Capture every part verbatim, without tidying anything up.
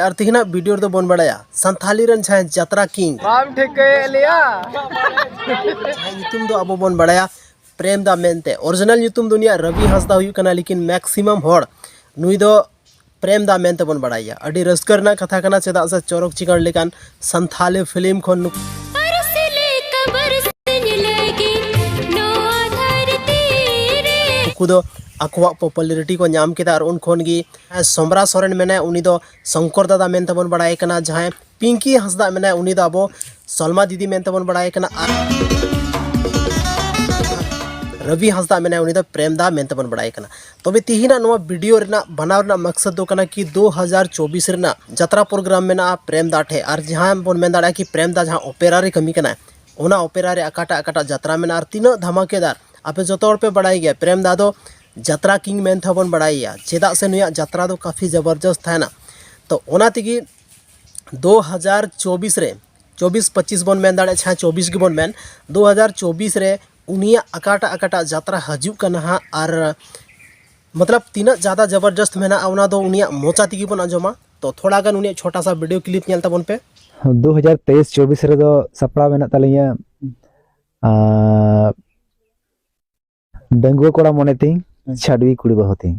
ᱟᱨ ᱛᱮᱦᱮᱧᱟᱜ ᱵᱷᱤᱰᱤᱭᱳ ᱨᱮᱫᱚ ᱵᱚᱱ ᱵᱟᱲᱟᱭᱟ ᱥᱟᱱᱛᱷᱟᱞᱤ ᱨᱮᱱ ᱡᱟᱦᱟᱸᱭ ᱡᱟᱛᱨᱟ ᱠᱤᱝ, ᱵᱟᱢ ᱴᱷᱤᱠᱟᱹᱭᱮᱫ ᱞᱮᱭᱟ? ᱡᱟᱦᱟᱸᱭ ᱧᱩᱛᱩᱢ ᱫᱚ ᱟᱵᱚ ᱵᱚᱱ ᱵᱟᱲᱟᱭᱟ ᱯᱨᱮᱢ ᱫᱟ ᱢᱮᱱᱛᱮ᱾ ᱚᱨᱤᱡᱤᱱᱟᱞ ᱧᱩᱛᱩᱢ ᱫᱚ ᱩᱱᱤᱭᱟᱜ ᱨᱚᱵᱤ ᱦᱟᱸᱥᱫᱟ ᱦᱩᱭᱩᱜ ᱠᱟᱱᱟ, ᱞᱮᱠᱤᱱ ᱢᱮᱠᱥᱤᱢᱟᱢ ᱦᱚᱲ ᱱᱩᱭ ᱫᱚ ᱯᱨᱮᱢ ᱫᱟ ᱢᱮᱱᱛᱮ ᱵᱚᱱ ᱵᱟᱲᱟᱭᱟ᱾ ᱟᱹᱰᱤ ᱨᱟᱹᱥᱠᱟᱹ ᱨᱮᱱᱟᱜ ᱠᱟᱛᱷᱟ ᱠᱟᱱᱟ, ᱪᱮᱫᱟᱜ ᱥᱮ ᱪᱚᱨᱚᱠ ᱪᱤᱠᱟᱹᱲ ᱞᱮᱠᱟᱱ ᱥᱟᱱᱛᱷᱟᱞᱤ ᱯᱷᱤᱞᱢ ᱠᱷᱚᱱ ᱱᱩᱠᱩ ᱱᱩᱠᱩ ᱫᱚ ᱟᱠᱚᱣᱟᱜ ᱯᱚᱯᱩᱞᱟᱨᱤᱴᱤ ᱠᱚ ᱧᱟᱢ ᱠᱮᱫᱟ᱾ ᱟᱨ ᱩᱱ ᱠᱷᱚᱱ ᱜᱮ ᱥᱚᱢᱨᱟ ᱥᱚᱨᱮᱱ ᱢᱮᱱᱟᱭ, ᱩᱱᱤ ᱫᱚ ᱥᱚᱝᱠᱚᱨ ᱫᱟᱫᱟ ᱢᱮᱱᱛᱮ ᱵᱚᱱ ᱵᱟᱲᱟᱭ ᱠᱟᱱᱟ᱾ ᱡᱟᱦᱟᱸᱭ ᱯᱤᱝᱠᱤ ᱦᱟᱸᱥᱫᱟ ᱢᱮᱱᱟᱭ, ᱩᱱᱤ ᱫᱚ ᱟᱵᱚ ᱥᱚᱞᱢᱟ ᱫᱤᱫᱤ ᱢᱮᱱᱛᱮ ᱵᱚᱱ ᱵᱟᱲᱟᱭ ᱠᱟᱱᱟ᱾ ᱟᱨ ᱨᱚᱵᱤ ᱦᱟᱸᱥᱫᱟ ᱢᱮᱱᱟᱭ, ᱩᱱᱤ ᱫᱚ ᱯᱨᱮᱢ ᱫᱟ ᱢᱮᱱᱛᱮ ᱵᱚᱱ ᱵᱟᱲᱟᱭ ᱠᱟᱱᱟ᱾ ᱛᱚᱵᱮ ᱛᱤᱦᱤᱧᱟᱜ ᱱᱚᱣᱟ ᱵᱷᱤᱰᱤᱭᱳ ᱨᱮᱱᱟᱜ ᱵᱟᱱᱟᱣ ᱨᱮᱱᱟᱜ ᱢᱟᱠᱥᱟᱫ ᱫᱚ ᱠᱟᱱᱟ ᱠᱤ ᱫᱩ ᱦᱟᱡᱟᱨ ᱪᱚᱵᱵᱤᱥ ᱨᱮᱱᱟᱜ ᱡᱟᱛᱨᱟ ᱯᱨᱳᱜᱨᱟᱢ ᱢᱮᱱᱟᱜᱼᱟ ᱯᱨᱮᱢ ᱫᱟ ᱴᱷᱮᱡ, ᱟᱨ ᱡᱟᱦᱟᱸ ᱵᱚᱱ ᱢᱮᱱ ᱫᱟᱲᱮᱭᱟᱜᱼᱟ ᱠᱤ ᱯᱨᱮᱢ ᱫᱟ ᱡᱟᱦᱟᱸ ᱚᱯᱮᱨᱟ ᱨᱮ ᱠᱟᱹᱢᱤ ᱠᱟᱱᱟᱭ, ᱚᱱᱟ ᱚᱯᱮᱨᱟ ᱨᱮ ᱚᱠᱟᱴᱟᱜ ᱚᱠᱟᱴᱟᱜ ᱡᱟᱛᱨᱟ ᱢᱮᱱᱟᱜᱼᱟ ᱟᱨ ᱛᱤᱱᱟᱹᱜ ᱫᱷᱟᱢᱟᱠᱮᱫᱟᱨ᱾ ᱟᱯᱮ ᱡᱚᱛᱚ ᱦᱚᱲ ᱯᱮ ᱵᱟᱲᱟᱭ ᱜᱮᱭᱟ, ᱯᱨᱮᱢ ᱫᱟ ᱫᱚ ᱡᱟᱛᱨᱟ ᱠᱤᱝ ᱢᱮᱱ ᱛᱮᱦᱚᱸ ᱵᱚᱱ ᱵᱟᱲᱟᱭᱮᱭᱟ, ᱪᱮᱫᱟᱜ ᱥᱮ ᱱᱩᱭᱟᱜ ᱡᱟᱛᱨᱟ ᱫᱚ ᱠᱟᱯᱷᱤ ᱡᱚᱵᱚᱨᱡᱚᱥᱛ ᱛᱟᱦᱮᱱᱟ᱾ ᱛᱚ ᱚᱱᱟ ᱛᱮᱜᱮ ᱫᱩ ᱦᱟᱡᱟᱨ ᱪᱚᱵᱵᱤᱥ ᱨᱮ, ᱪᱚᱵᱵᱤᱥ ᱯᱚᱸᱪᱤᱥ ᱵᱚᱱ ᱢᱮᱱ ᱫᱟᱲᱮᱭᱟᱜᱼᱟ, ᱪᱷᱟ ᱪᱚᱵᱵᱤᱥ ᱜᱮᱵᱚᱱ ᱢᱮᱱ, ᱫᱩ ᱦᱟᱡᱟᱨ ᱪᱚᱵᱵᱤᱥ ᱨᱮ ᱩᱱᱤᱭᱟᱜ ᱚᱠᱟᱴᱟᱜ ᱚᱠᱟᱴᱟᱜ ᱡᱟᱛᱨᱟ ᱦᱤᱡᱩᱜ ᱠᱟᱱᱟ ᱦᱟᱸᱜ, ᱟᱨ ᱢᱚᱛᱞᱚᱵ ᱛᱤᱱᱟᱹᱜ ᱡᱟᱫᱟ ᱡᱚᱵᱚᱨᱡᱚᱥᱛ ᱢᱮᱱᱟᱜᱼᱟ, ᱚᱱᱟ ᱫᱚ ᱩᱱᱤᱭᱟᱜ ᱢᱚᱪᱟ ᱛᱮᱜᱮ ᱵᱚᱱ ᱟᱸᱡᱚᱢᱟ᱾ ᱛᱚ ᱛᱷᱚᱲᱟ ᱜᱟᱱ ᱩᱱᱤᱭᱟᱜ ᱪᱷᱳᱴᱟ ᱥᱟ ᱵᱷᱤᱰᱤᱭᱳ ᱠᱞᱤᱯ ᱧᱮᱞ ᱛᱟᱵᱚᱱ ᱯᱮ᱾ ᱫᱩ ᱦᱟᱡᱟᱨ ᱛᱮᱭᱤᱥ ᱪᱚᱵᱵᱤᱥ ᱨᱮᱫᱚ ᱥᱟᱯᱲᱟᱣ ᱢᱮᱱᱟᱜ ᱛᱟᱹᱞᱤᱧᱟ, ᱟᱨ ᱰᱟᱺᱜᱩᱣᱟᱹ ᱠᱚᱲᱟ ᱢᱚᱱᱮ ᱛᱤᱧ, ᱦᱩᱸ᱾ ᱪᱷᱟᱰᱣᱤ ᱠᱩᱲᱤ ᱵᱟᱹᱦᱩ ᱛᱤᱧ,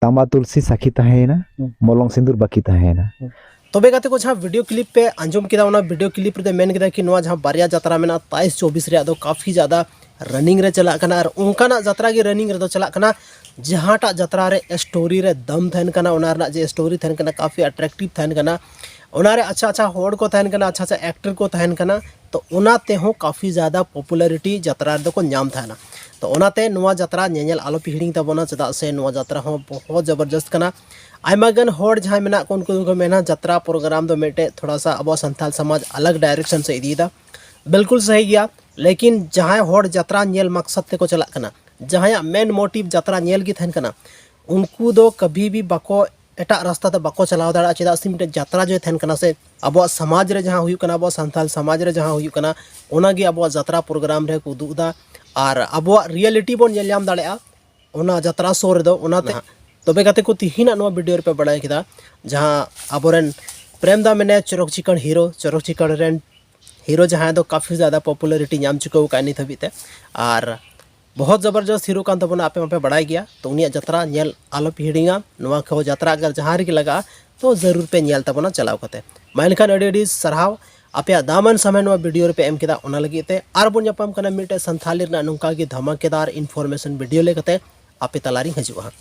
ᱛᱟᱢᱟ ᱛᱩᱞᱥᱤ ᱥᱟᱹᱠᱷᱤ ᱛᱟᱦᱮᱸᱭᱮᱱᱟ, ᱦᱩᱸ᱾ ᱢᱚᱞᱚᱝ ᱥᱤᱸᱫᱩᱨ ᱵᱟᱹᱠᱤ ᱛᱟᱦᱮᱸᱭᱮᱱᱟ᱾ ᱦᱩᱸ᱾ ᱛᱚᱵᱮ ᱜᱟᱛᱮ ᱠᱚ, ᱡᱟᱦᱟᱸ ᱵᱷᱤᱰᱤᱭᱳ ᱠᱞᱤᱯ ᱯᱮ ᱟᱸᱡᱚᱢ ᱠᱮᱫᱟ, ᱚᱱᱟ ᱵᱷᱤᱰᱤᱭᱳ ᱠᱞᱤᱯ ᱨᱮᱫᱚ ᱢᱮᱱ ᱠᱮᱫᱟ ᱠᱤ ᱱᱚᱣᱟ ᱡᱟᱦᱟᱸ ᱵᱟᱨᱭᱟ ᱡᱟᱛᱨᱟ ᱢᱮᱱᱟᱜᱼᱟ ᱛᱮᱭᱤᱥ ᱪᱚᱵᱵᱤᱥ ᱨᱮᱭᱟᱜ ᱫᱚ ᱠᱟᱯᱷᱤ ᱡᱟᱫᱟ ᱨᱟᱱᱤᱝ ᱨᱮ ᱪᱟᱞᱟᱜ ᱠᱟᱱᱟ, ᱟᱨ ᱚᱱᱠᱟᱱᱟᱜ ᱡᱟᱛᱨᱟ ᱜᱮ ᱨᱟᱱᱤᱝ ᱨᱮᱫᱚ ᱪᱟᱞᱟᱜ ᱠᱟᱱᱟ, ᱡᱟᱦᱟᱸᱴᱟᱜ ᱡᱟᱛᱨᱟ ᱨᱮ ᱥᱴᱳᱨᱤ ᱨᱮ ᱫᱟᱢ ᱛᱟᱦᱮᱱ ᱠᱟᱱᱟ, ᱚᱱᱟ ᱨᱮᱱᱟᱜ ᱡᱮ ᱥᱴᱳᱨᱤ ᱛᱟᱦᱮᱱ ᱠᱟᱱᱟ, ᱠᱟᱯᱷᱤ ᱟᱴᱨᱮᱠᱴᱤᱵᱷ ᱛᱟᱦᱮᱱ ᱠᱟᱱᱟ, ᱚᱱᱟ ᱨᱮ ᱟᱪᱪᱷᱟ ᱟᱪᱪᱷᱟ ᱦᱚᱲ ᱠᱚ ᱛᱟᱦᱮᱱ ᱠᱟᱱᱟ, ᱟᱪᱪᱷᱟ ᱟᱪᱪᱷᱟ ᱮᱠᱴᱟᱨ ᱠᱚ ᱛᱟᱦᱮᱱ ᱠᱟᱱᱟ, ᱛᱚ ᱚᱱᱟ ᱛᱮᱦᱚᱸ ᱠᱟᱯᱷᱤ ᱡᱟᱫᱟ ᱯᱚᱯᱩᱞᱟᱨᱤᱴᱤ ᱡᱟᱛᱨᱟ ᱨᱮᱫᱚ ᱠᱚ ᱧᱟᱢ ᱛᱟᱦᱮᱱᱟ᱾ ᱛᱚ ᱚᱱᱟᱛᱮ ᱱᱚᱣᱟ ᱡᱟᱛᱨᱟ ᱧᱮᱧᱮᱞ ᱟᱞᱚ ᱯᱮ ᱦᱤᱲᱤᱧ ᱛᱟᱵᱚᱱᱟ, ᱪᱮᱫᱟᱜ ᱥᱮ ᱱᱚᱣᱟ ᱡᱟᱛᱨᱟ ᱦᱚᱸ ᱵᱚᱦᱚᱛ ᱡᱚᱵᱚᱨᱡᱚᱥᱛ ᱠᱟᱱᱟ᱾ ᱟᱭᱢᱟ ᱜᱟᱱ ᱦᱚᱲ ᱡᱟᱦᱟᱸᱭ ᱢᱮᱱᱟᱜ ᱠᱚ, ᱩᱱᱠᱩ ᱫᱚᱠᱚ ᱢᱮᱱᱟ ᱡᱟᱛᱨᱟ ᱯᱨᱳᱜᱨᱟᱢ ᱫᱚ ᱢᱤᱫᱴᱮᱡ ᱛᱷᱚᱲᱟ ᱥᱟ ᱟᱵᱚᱣᱟᱜ ᱥᱟᱱᱛᱟᱲ ᱥᱚᱢᱟᱡᱽ ᱟᱞᱟᱜᱽ ᱰᱟᱭᱨᱮᱠᱥᱚᱱ ᱥᱮᱫ ᱤᱫᱤᱭᱮᱫᱟ᱾ ᱵᱤᱞᱠᱩᱞ ᱥᱟᱹᱦᱤ ᱜᱮᱭᱟ, ᱞᱮᱠᱤᱱ ᱡᱟᱦᱟᱸᱭ ᱦᱚᱲ ᱡᱟᱛᱨᱟ ᱧᱮᱞ ᱢᱟᱠᱥᱟᱫ ᱛᱮᱠᱚ ᱪᱟᱞᱟᱜ ᱠᱟᱱᱟ, ᱡᱟᱦᱟᱸᱭᱟᱜ ᱢᱮᱱ ᱢᱳᱴᱤᱵᱷ ᱡᱟᱛᱨᱟ ᱧᱮᱞ ᱜᱮ ᱛᱟᱦᱮᱱ ᱠᱟᱱᱟ, ᱩᱱᱠᱩ ᱫᱚ ᱠᱟᱵᱷᱤ ᱵᱷᱤ ᱵᱟᱠᱚ, ᱮᱴᱟᱜ ᱨᱟᱥᱛᱟ ᱛᱮ ᱵᱟᱠᱚ ᱪᱟᱞᱟᱣ ᱫᱟᱲᱮᱭᱟᱜᱼᱟ᱾ ᱪᱮᱫᱟᱜ ᱥᱮ ᱢᱤᱫᱴᱮᱡ ᱡᱟᱛᱨᱟ ᱡᱮ ᱛᱟᱦᱮᱱ ᱠᱟᱱᱟ ᱥᱮ, ᱟᱵᱚᱣᱟᱜ ᱥᱚᱢᱟᱡᱽ ᱨᱮ ᱡᱟᱦᱟᱸ ᱦᱩᱭᱩᱜ ᱠᱟᱱᱟ, ᱟᱵᱚᱣᱟᱜ ᱥᱟᱱᱛᱟᱲ ᱥᱚᱢᱟᱡᱽ ᱨᱮ ᱡᱟᱦᱟᱸ ᱦᱩᱭᱩᱜ ᱠᱟᱱᱟ, ᱚᱱᱟᱜᱮ ᱟᱵᱚᱣᱟᱜ ᱡᱟᱛᱨᱟ ᱯᱨᱳᱜᱨᱟᱢ ᱨᱮᱠᱚ ᱩᱫᱩᱜ ᱮᱫᱟ᱾ ᱟᱨ ᱟᱵᱚᱣᱟᱜ ᱨᱤᱭᱮᱞᱤᱴᱤ ᱵᱚᱱ ᱧᱮᱞ ᱧᱟᱢ ᱫᱟᱲᱮᱭᱟᱜᱼᱟ ᱚᱱᱟ ᱡᱟᱛᱨᱟ ᱥᱳ ᱨᱮᱫᱚ᱾ ᱚᱱᱟᱛᱮ ᱱᱟᱦᱟᱜ ᱛᱚᱵᱮ ᱜᱟᱛᱮ ᱠᱚ, ᱛᱤᱦᱤᱧᱟᱜ ᱱᱚᱣᱟ ᱵᱷᱤᱰᱤᱭᱳ ᱨᱮᱯᱮ ᱵᱟᱲᱟᱭ ᱠᱮᱫᱟ ᱡᱟᱦᱟᱸ ᱟᱵᱚᱨᱮᱱ ᱯᱨᱮᱢ ᱫᱟ ᱢᱮᱱᱟᱭᱟ ᱪᱚᱨᱚᱠ ᱪᱤᱠᱟᱹᱲ ᱦᱤᱨᱳ, ᱪᱚᱨᱚᱠ ᱪᱤᱠᱟᱹᱲ ᱨᱮᱱ ᱦᱤᱨᱳ ᱡᱟᱦᱟᱸᱭ ᱫᱚ ᱠᱟᱯᱷᱤ ᱡᱟᱫᱟ ᱯᱚᱯᱩᱞᱟᱨᱤᱴᱤ ᱧᱟᱢ ᱪᱩᱠᱟᱹᱣ ᱟᱠᱟᱫ ᱱᱤᱛ ᱦᱟᱹᱵᱤᱡ ᱛᱮ, ᱟᱨ ᱵᱚᱦᱚᱛ ᱡᱚᱵᱚᱨᱡᱚᱥᱛ ᱦᱤᱨᱳ ᱠᱟᱱ ᱛᱟᱵᱚᱱᱟ, ᱟᱯᱮ ᱢᱟᱯᱮ ᱵᱟᱲᱟᱭ ᱜᱮᱭᱟ᱾ ᱛᱚ ᱩᱱᱤᱭᱟᱜ ᱡᱟᱛᱨᱟ ᱧᱮᱞ ᱟᱞᱚᱯᱮ ᱦᱤᱲᱤᱧᱟ, ᱱᱚᱣᱟ ᱠᱚ ᱡᱟᱛᱨᱟ ᱟᱜᱟᱨ ᱡᱟᱦᱟᱸ ᱨᱮᱜᱮ ᱞᱟᱜᱟᱜᱼᱟ ᱛᱚ ᱡᱟᱹᱨᱩᱲ ᱯᱮ ᱧᱮᱞ ᱛᱟᱵᱚᱱᱟ ᱪᱟᱞᱟᱣ ᱠᱟᱛᱮ᱾ ᱢᱟ ᱮᱱᱠᱷᱟᱱ ᱟᱹᱰᱤ ᱟᱹᱰᱤ ᱥᱟᱨᱦᱟᱣ ᱟᱯᱮᱭᱟᱜ ᱫᱟᱢᱟᱱ ᱥᱚᱢᱚᱭ ᱱᱚᱣᱟ ᱵᱷᱤᱰᱤᱭᱳ ᱨᱮᱯᱮ ᱮᱢ ᱠᱮᱫᱟ, ᱚᱱᱟ ᱞᱟᱹᱜᱤᱫ ᱛᱮ᱾ ᱟᱨ ᱵᱚᱱ ᱧᱟᱯᱟᱢ ᱠᱟᱱᱟ ᱢᱤᱫᱴᱮᱡ ᱥᱟᱱᱛᱷᱟᱞᱤ ᱨᱮᱱᱟᱜ ᱱᱚᱝᱠᱟ ᱜᱮ ᱫᱷᱟᱢᱟᱠᱮᱫᱟᱨ ᱤᱱᱯᱷᱚᱨᱢᱮᱥᱚᱱ ᱵᱷᱤᱰᱤᱭᱳ ᱞᱮᱠᱟᱛᱮ ᱟᱯᱮ ᱛᱟᱞᱟᱨᱤᱧ ᱦᱤᱡᱩᱜᱼᱟ ᱦᱟᱸᱜ᱾